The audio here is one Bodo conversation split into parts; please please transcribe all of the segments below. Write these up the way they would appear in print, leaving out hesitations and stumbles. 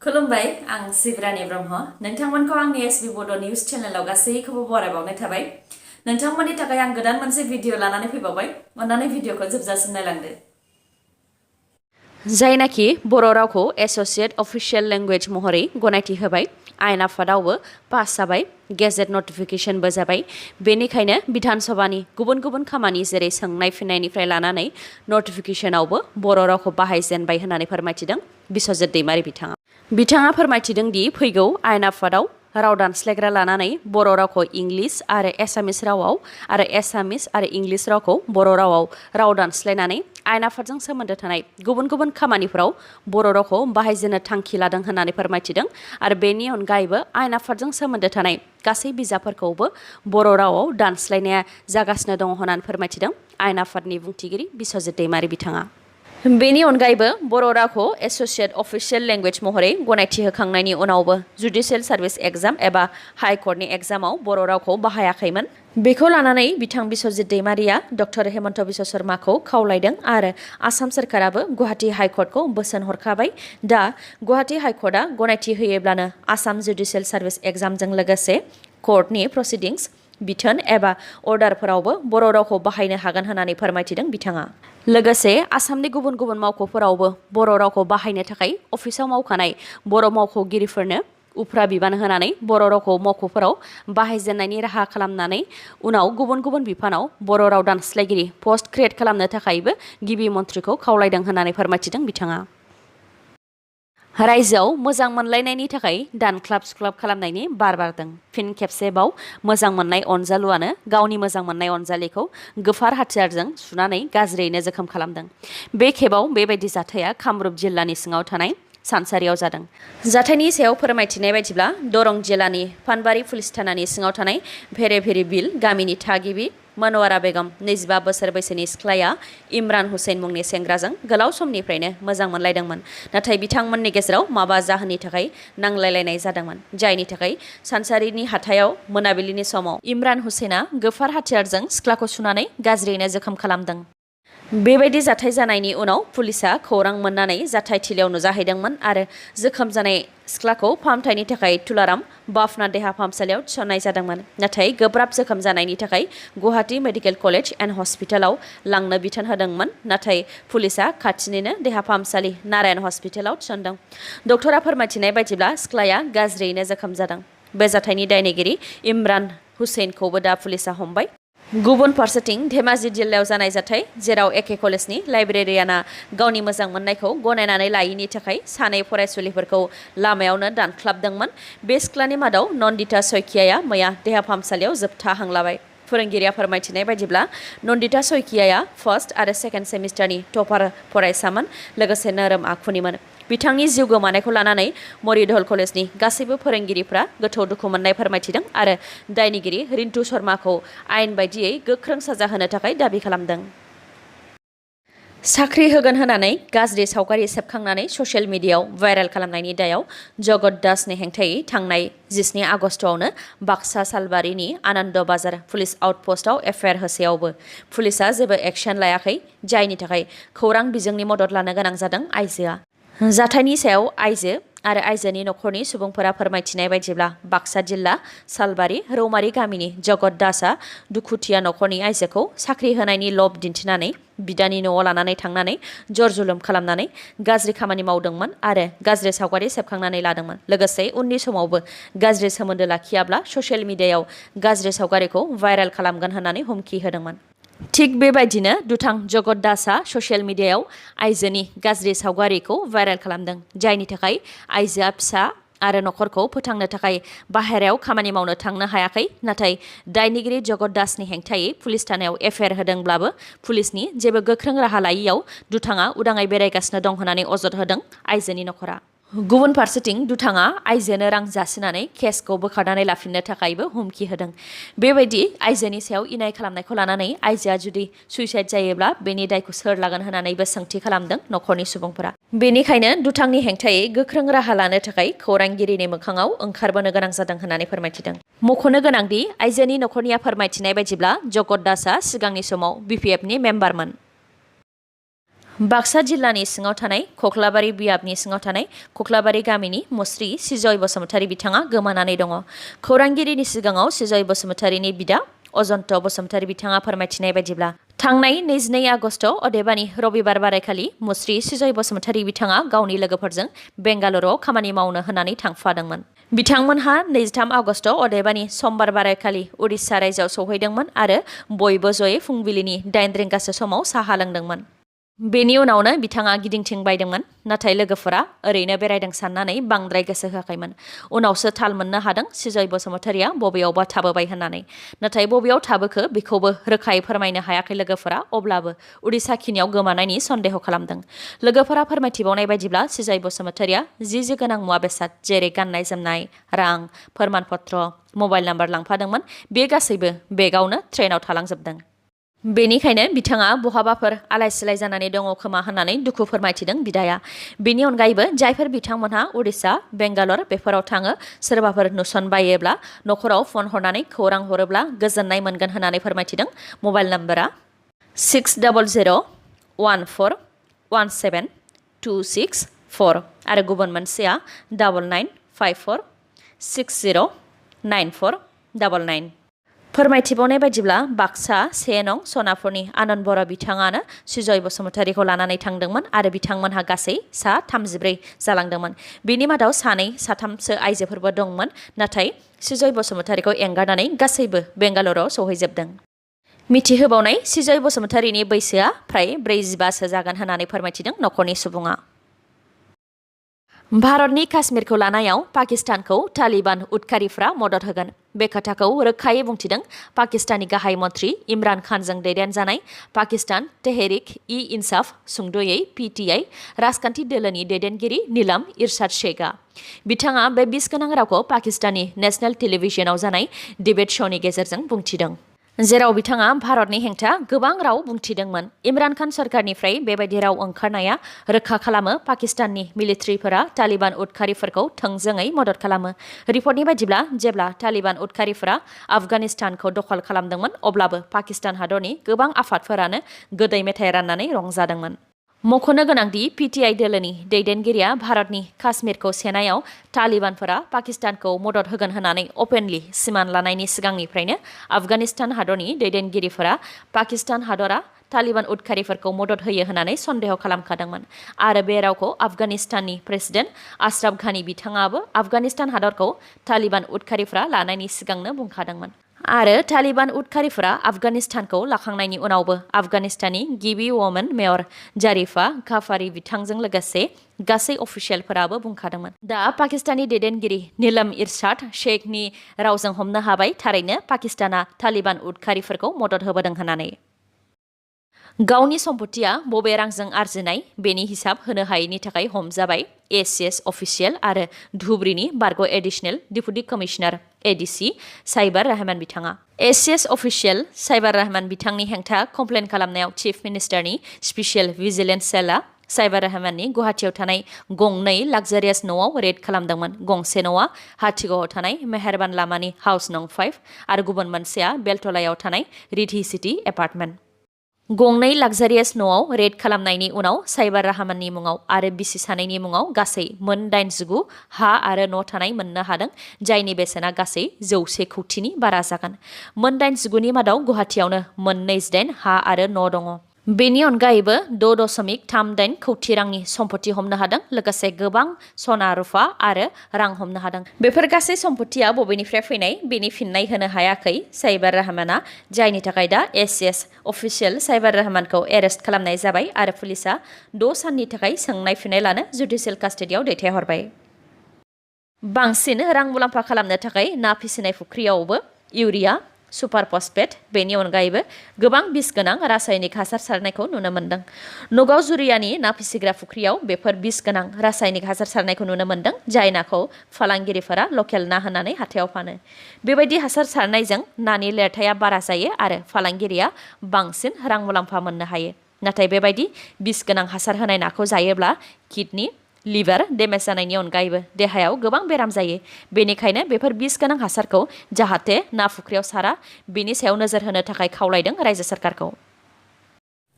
खुलुमबाय आं सिब्रानि ब्रह्म नोंथांमोनखौ आंनि sbbodonews चेनेलाव गासैखौबो बरायबावनाय थाबाय। नोंथांमोननि थाखाय आं गोदान मोनसे भिडिअ लानानै फैबावबाय। अन्नानै भिडिअखौ जोबजासिम नायलांदो। जायनाखि बर' रावखौ एसोसिएट अफिशियेल लेंगुवेज महरै गनायथि होबाय, आयेन आफादावबो पास जाबाय, गेजेट नटिफिकेशनबो जाबाय। बेनिखायनो बिधान सभानि गुबुन गुबुन खामानि जेरै सोंनाय फिननायनिफ्राय लानानै नटिफिकेशनावबो बर' रावखौ बाहायजेनबाय होननानै फोरमायथिदों बिस्वजित दैमारि बिथाङा। बिथाङा फोरमायथिदों दि फैगौ आयेन आफादाव राव दानस्लायग्रा लानानै बर' रावखौ इंलिश आरो एसामिस रावाव आरो एसामिस आरो इंलिश रावखौ बर' रावाव राव दानस्लायनानै आयेन आफादजों सोमोन्दो थानाय गुबुन गुबुन खामानिफोराव बर' रावखौ बाहायजेननो थांखि लादों होननानै फोरमायथिदों आरो बेनि अनगायैबो आयेन आफादजों सोमोन्दो थानाय गासै बिजाबफोरखौबो बर' रावाव दानस्लायनाया जागासिनो दङ होननानै फोरमायथिदों आयेन आफादनि बुंथिगिरि बिस्वजित दैमारि बिथाङा। बेनि अनगायैबो बर' रावखौ एसोसिएट अफिशियेल लेंगुवेज महरै गनायथि होखांनायनि उनावबो जुडिशियेल सार्भिस एग्जाम एबा हाइकर्टनि एग्जामाव बर' रावखौ बाहायाखैमोन। बेखौ लानानै बिथां बिस्वजित दैमारिया डक्टर हेमन्त बिश्व शर्माखौ खावलायदों आरो आसाम सोरखाराबो गुवाहाटी हाइकर्टखौ बोसोन हरखाबाय। दा गुवाहाटी हाइकर्टआ गनायथि होयोब्लानो आसाम जुडिशियेल सार्भिस एग्जामजों लोगोसे कर्टनि प्रसिडिंस बिथोन एबा अर्डारफोरावबो बर' रावखौ बाहायनो हागोन होननानै फोरमायथिदों बिथाङा। लोगोसे आसामनि गुबुन गुबुन मावख'फोरावबो बर' रावखौ बाहायनो थाखाय अफिसाव मावखानाय बर' मावख'गिरिफोरनो उफ्रा बिबान होनानै बर' रावखौ मावख'फोराव बाहायजेननायनि राहा खालामनानै उनाव गुबुन गुबुन बिफानाव बर' राव दानस्लायगिरि पस्ट क्रियेट खालामनो थाखायबो गिबि मन्थ्रिखौ खावलायदों होननानै फोरमायथिदों बिथाङा। रायजोआव मोजां मोनलायनायनि थाखाय दानख्लाब सुख्लाब खालामनायनि बार बारदों। फिन खेबसेबाव मोजां मोननाय अनजालुआनो गावनि मोजां मोननाय अनजालिखौ गोफार हाथियारजों सुनानै गाज्रियैनो जोखोम खालामदों। बे खेबाव बेबायदि जाथाया कामरुप जिल्लानि सिङाव थानाय सानसारियाव जादों। जाथायनि सायाव फोरमायथिनाय बायदिब्ला दरं जिल्लानि फानबारि पुलिस थानानि सिङाव थानाय भेरे बिल गामिनि थागिबि मनवारा बेगम 22 बोसोर बैसोनि सिख्लाया इमरान हुसैन मुंनि सेंग्राजों गोलाव समनिफ्रायनो मोजां मोनलायदोंमोन। नाथाय बिथांमोननि गेजेराव माबा जाहोननि थाखाय नांलायलायनाय जादोंमोन, जायनि थाखाय सानसारिनि हाथायाव मोनाबिलिनि समाव इमरान हुसैना गोफार हाथियारजों सिख्लाखौ सुनानै गाज्रियैनो जोखोम खालामदों। बेबायदि जाथाय जानायनि उनाव पुलिसा खौरां मोननानै जाथाय थिलियाव नुजाहैदोंमोन आरो जोखोम जानाय सिख्लाखौ फाहामथायनि थाखाय तुलाराम बाफना देहा फाहामसालियाव थिसननाय जादोंमोन। नाथाय गोब्राब जोखोम जानायनि थाखाय गुवाहाटी मेडिकेल कलेज एन्ड हस्पिटालाव लांनो बिथोन होदोंमोन, नाथाय पुलिसा खाथिनिनो देहा फाहामसालि नारायण हस्पिटालाव थिसनदों। डक्टरा फोरमायथिनाय बायदिब्ला सिख्लाया गाज्रियैनो जोखोम जादों। बे जाथायनि दायनिगिरि इमरान हुसैनखौबो दा पुलिसा हमबाय। गुबुन फारसेथिं धेमाजि जिल्लायाव जानाय जाथाय, जेराव एके कलेजनि लाइब्रेरियाना गावनि मोजां मोननायखौ गनायनानै लायैनि थाखाय सानै फरायसुलिफोरखौ लामायावनो दानख्लाबदोंमोन। बे सिख्लानि मादाव नन्दिता सयखियाया मैया देहा फाहामसालियाव जोबथा हां लाबाय। फोरोंगिरिया फोरमायथिनाय बायदिब्ला नन्दिता सयखियाया फार्स्ट आरो सेकेन्ड सेमिस्टारनि टपार फरायसामोन, लोगोसे नोरोम आखुनिमोन। बिथांनि जिउ गोमानायखौ लानानै मरिधल कलेजनि गासैबो फोरोंगिरिफ्रा गोथौ दुखु मोननाय फोरमायथिदों आरो दायनिगिरि रिन्टु शर्माखौ आयेन बायदियै गोख्रों साजा होनो थाखाय दाबि खालामदों। साख्रि होगोन होननानै गाज्रि सावगारि सेबखांनानै ससियेल मिडियायाव भाइरेल खालामनायनि दायाव जगत दासनि हेंथायै थांनाय 17 आगस्टआवनो बाक्सा सालबारिनि आनन्द बाजार पुलिस आउटपस्टआव एफआइआर होसेयावबो पुलिसा जेबो एक्सन लायाखै, जायनि थाखाय खौरां बिजोंनि मदद लानो गोनां जादों आइजोआ। जाथायनि सायाव आइजो आरो आइजोनि नखरनि सुबुंफोरा फोरमायथिनाय बायदिब्ला बाक्सा जिल्ला सालबारि रौमारि गामिनि जगत दासआ दुखुथिया नखरनि आइजोखौ साख्रि होनायनि लब दिन्थिनानै बिदानि न'आव लानानै थांनानै जर-जुलुम खालामनानै गाज्रि खामानि मावदोंमोन आरो गाज्रि सावगारि सेबखांनानै लादोंमोन। लोगोसे उननि समावबो गाज्रि सोमोन्दो लाखियाब्ला ससियेल मिडियायाव गाज्रि सावगारिखौ भाइरेल खालामगोन होननानै हुमखि होदोंमोन। थिग बेबायदिनो दुथां जगत दासआ ससियेल मिडियायाव आइजोनि गाज्रि सावगारिखौ भाइरेल खालामदों, जायनि थाखाय आइजोआ फिसा आरो नखरखौ फोथांनो थाखाय बाहेरायाव खामानि मावनो थांनो हायाखै। नाथाय दायनिगिरि जगत दासनि हेंथायै पुलिस थानायाव एफआइआर होदोंब्लाबो पुलिसनि जेबो गोख्रों राहा लायैयाव दुथाङा उदाङै बेरायगासिनो दं होननानै अजद होदों आइजोनि नखरा। गुबुन फारसेथिं दुथाङा आइजोनो रां जासिनानै केसखौ बोखारनानै लाफिननो थाखायबो हुमखि होदों। बेबायदि आइजोनि सायाव इनाय खालामनायखौ लानानै आइजोआ जुदि सुइसाइड जायोब्ला बेनि दायखौ सोर लागोन होननानैबो सोंथि खालामदों नखरनि सुबुंफोरा। बेनिखायनो दुथांनि हेंथायै गोख्रों राहा लानो थाखाय खौरांगिरिनि मोखाङाव ओंखारबोनो गोनां जादों होननानै फोरमायथिदों। मख'नो गोनांदि आइजोनि नखरनिया फोरमायथिनाय बायदिब्ला जगत दासआ सिगांनि समाव बिपिएफनि मेम्बारमोन। बाक्सा जिल्लानि सिङाव थानाय खख्लाबारि बियाबनि सिङाव थानाय खख्लाबारि गामिनि मुस्रि सिजय बसुमतारी बिथाङा गोमानानै दङ। खौरांगिरिनि सिगाङाव सिजय बसुमतारीनि बिदा अजन्त बसुमतारी बिथाङा फोरमायथिनाय बायदिब्ला थांनाय 22 आगस्ट अदेबानि रबिबार बारायखालि मुस्रि सिजय बसुमतारी बिथाङा गावनि लोगोफोरजों बेंगालुरुआव खामानि मावनो होननानै थांफादोंमोन। बिथांमोनहा 23 आगस्ट अदेबानि समबार बारायखालि उड़िष्या रायजोआव सौहैदोंमोन आरो बयबो जयै फुंबिलिनि 8 रिंगासो समाव साहा लोंदोंमोन। बेनि उनावनो बिथाङा गिदिंथिंबायदोंमोन, नाथाय लोगोफोरा ओरैनो बेरायदों साननानै बांद्राय गोसो होआखैमोन। उनावसो थाल मोननो हादों सिजय बसुमतारीया बबेयावबा थाबोबाय होननानै। नाथाय बबेयाव थाबोखो बेखौबो रोखायै फोरमायनो हायाखै लोगोफोरा, अब्लाबो उड़िष्या खिनियाव गोमानायनि सन्देह खालामदों। लोगोफोरा फोरमायथिबावनाय बायदिब्ला सिजय बसुमतारीया जि गोनां मुवा बेसाद जेरै गाननाय जोमनाय, रां, फोरमानपत्र, मबाइल नाम्बार लांफादोंमोन, बे गासैबो बेगावनो ट्रेनाव थालांजोबदों। बेनिखायनो बिथाङा बहाबाफोर आलाय सिलाय जानानै दङ खोमा होननानै दुखु फोरमायथिदों बिदाया। बेनि अनगायैबो जायफोर बिथांमोनहा उड़िष्या, बेंगालर बेफोराव थाङो, सोरबाफोर नुसनबायोब्ला नखराव फन हरनानै खौरां हरोब्ला गोजोननाय मोनगोन होननानै फोरमायथिदों। मबाइल नाम्बारा 6001717264 आरो गुबुन मोनसेया 9954609499। फोरमायथिबावनाय बायदिब्ला बाक्सा 1 नं सनापुरनि आनन्द बर' बिथाङानो सिजय बसुमतारीखौ लानानै थांदोंमोन आरो बिथांमोनहा गासै सा 34 जालांदोंमोन। बेनि मादाव 2-3सो आइजोफोरबो दंमोन, नाथाय सिजय बसुमतारीखौ एंगारनानै गासैबो बेंगालुरुआव सौहैजोबदों। मिथिहोबावनाय सिजय बसुमतारीनि बैसोआ फ्राय 45सो जागोन होननानै फोरमायथिदों नखरनि सुबुङा। भारतनि काश्मीरखौ लानायाव पाकिस्तानखौ तालिबान उदखारिफ्रा मदद होगोन। बे खोथाखौ रोखायै बुंथिदों पाकिस्ताननि गाहाय मन्थ्रि इमरान खानजों दैदेनजानाय पाकिस्तान तेहरिक-इ-इन्साफ सुंद'यै PTI राजखान्थि दोलोनि दैदेनगिरि नीलम इरशाद शेखआ। बिथाङा बे बिसगोनां रावखौ पाकिस्ताननि नेशनेल टेलिभिजनाव जानाय डिबेट श'नि गेजेरजों बुंथिदों, जेराव बिथाङा भारतनि हेंथा गोबां राव बुंथिदोंमोन। इमरान खान सरकारनिफ्राय बेबायदि राव ओंखारनाया रोखा खालामो पाकिस्ताननि मिलिटारिफोरा तालिबान उदखारिफोरखौ थोंजोङै मदद खालामो। रिपर्टनि बायदिब्ला जेब्ला तालिबान उदखारिफोरा आफगानिस्तानखौ दखल खालामदोंमोन, अब्लाबो पाकिस्तान हादरनि गोबां आफादफोरानो गोदै मेथाइ राननानै रंजादोंमोन। मख'नो गोनांदि PTI दोलोनि दैदेनगिरिया भारतनि काश्मीरखौ सेनायाव तालिबानफोरा पाकिस्तानखौ मदद होगोन होननानै अपेनलि सिमान लानायनि सिगांनिफ्रायनो आफगानिस्तान हादरनि दैदेनगिरिफोरा पाकिस्तान हादरा तालिबान उदखारिफोरखौ मदद होयो होननानै सन्देह खालामखादोंमोन आरो बे रावखौ आफगानिस्ताननि प्रेसिडेन्ट आशराफ घानी बिथाङाबो आफगानिस्तान हादरखौ तालिबान उदखारिफ्रा लानायनि सिगांनो बुंखादोंमोन। आरो तालिबान उदखारिफोरा आफगानिस्तानखौ लाखांनायनि उनावबो आफगानिस्ताननि गिबि वमेन मेयर जारिफा घाफारि बिथांजों लोगोसे गासै अफिसियेलफोराबो बुंखादोंमोन। दा पाकिस्ताननि दैदेनगिरि नीलम इरशाद शेखनि रावजों हमनो हाबाय थारैनो पाकिस्ताना तालिबान उदखारिफोरखौ मदद होबोदों होननानै। गावनि सम्पथिया बबे रांजों आरजिनाय बेनि हिसाब होनो हायैनि थाखाय हमजाबाय ACS अफिसियेल आरो धुबरीनि बारग' additional deputy commissioner ADC Saibar Rahman बिथाङा। ACS अफिसियेल साइबार रहमान बिथांनि हेंथा कमप्लेन खालामनायाव चिफ मिनिस्टारनि स्पेशियेल भिजिलेन्स सेलआ साइबार रहमाननि गुवाहाटीआव थानाय गंनै लाक्जारियास न'आव रेड खालामदोंमोन। गंसे न'आ हाथिगावआव थानाय मेहेरबान लामानि हाउस नं 5 आरो गुबुन मोनसेया बेलटलायाव थानाय रिधि सिटी एपार्टमेन्ट। गंनै लाक्जारियास न'आव रेड खालामनायनि उनाव साइबार रहमाननि मुङाव आरो बिसि सानैनि मुङाव गासै मोन 89 हा आरो न' थानाय मोननो हादों, जायनि बेसेना गासै 100 कौटिनि बारा जागोन। मोन 89नि मादाव गुवाहाटीआवनो मोन 28 हा आरो न' दङ। बेनि अनगायैबो 6.38 कौटि रांनि सम्पथि हमनो हादों, लोगोसे गोबां सना रुफा आरो रां हमनो हादों। बेफोर गासै सम्पथिया बबेनिफ्राय फैनाय बेनि फिननाय होनो हायाखै साइबार रहमाना, जायनि थाखाय दा ACS अफिसियेल साइबार रहमानखौ एरेस्ट खालामनाय जाबाय आरो पुलिसा 6 साननि थाखाय सोंनाय फिननाय लानो जुडिसियेल कास्टडियाव दैथायहरबाय। बांसिन रां मुलाम्फा खालामनो थाखाय ना फिसिनाय फुख्रियावबो इउरिया, सुपार फसफेट, बेनि अनगायैबो गोबां बिस गोनां रासायनिक हासार सारनायखौ नुनो मोन्दों। नगाव जुरियानि ना फिसिग्रा फुख्रियाव बेफोर बिस गोनां रासायनिक हासार सारनायखौ नुनो मोन्दों, जाय नाखौ फालांगिरिफोरा लकेल ना होननानै हाथायाव फानो। बेबायदि हासार सारनायजों नानि लिरथाया बारा जायो आरो फालांगिरिया बांसिन रां मुलाम्फा मोननो हायो। नाथाय बेबायदि बिस गोनां हासार होनाय नाखौ जायोब्ला किडनि, लिभार डेमेज जानायनि अनगायैबो देहायाव गोबां बेराम जायो। बेनिखायनो बेफोर बिस गोनां हासारखौ जाहाथे ना फुख्रियाव सारा बेनि सायाव नोजोर होनो थाखाय खावलायदों रायजो सरकारखौ।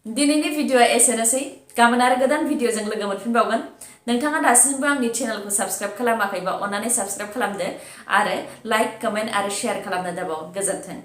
दिनैनि भिडिअ'आ एसेनोसै। गाबोन आरो गोदान भिडिअजों लोगो मोनफिनबावगोन नोंथाङा दासिमबो आंनि चेनेलखौ साबस्क्राइब खालामाखैबा अन्नानै साबस्क्राइब खालामदो आरो लाइक कमेन्ट आरो शेयार खालामनो दाबाव गोजोन्थों